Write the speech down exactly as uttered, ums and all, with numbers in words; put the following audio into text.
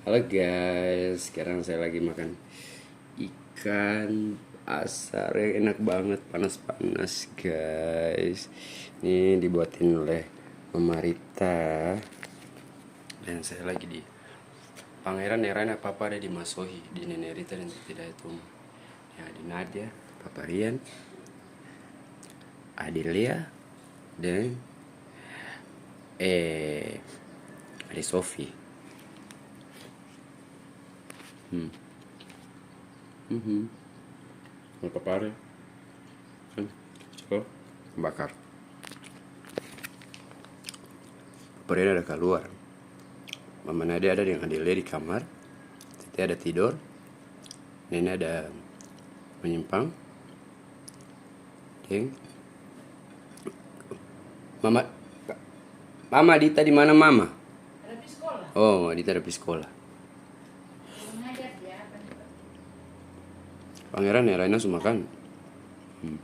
Halo guys, sekarang saya lagi makan ikan asar yang enak banget, panas-panas guys. Ini dibuatin oleh Mama Rita. Dan saya lagi di Pangeran, Neraina, Papa ada di Masohi, di Nene Rita dan Titi Dayat rumah. Ya, di Nadia, Papa Rian, Adelia, dan, eh, Ade Sofi. Hmm. Mhm. Mau papare. Kan, coba bakar. Papare ada kaluar. Mama Nadia ada dengan Adelia di kamar. Tete ada tidor. Nene ada menyimpang. Deng. Mama, Mama Dita di mana, Mama? Ada pi skola. Oh, Mama Dita ada pi skola. Kurang ajar dia, apa nih? Pangeran, Neraina su makan? Hmm.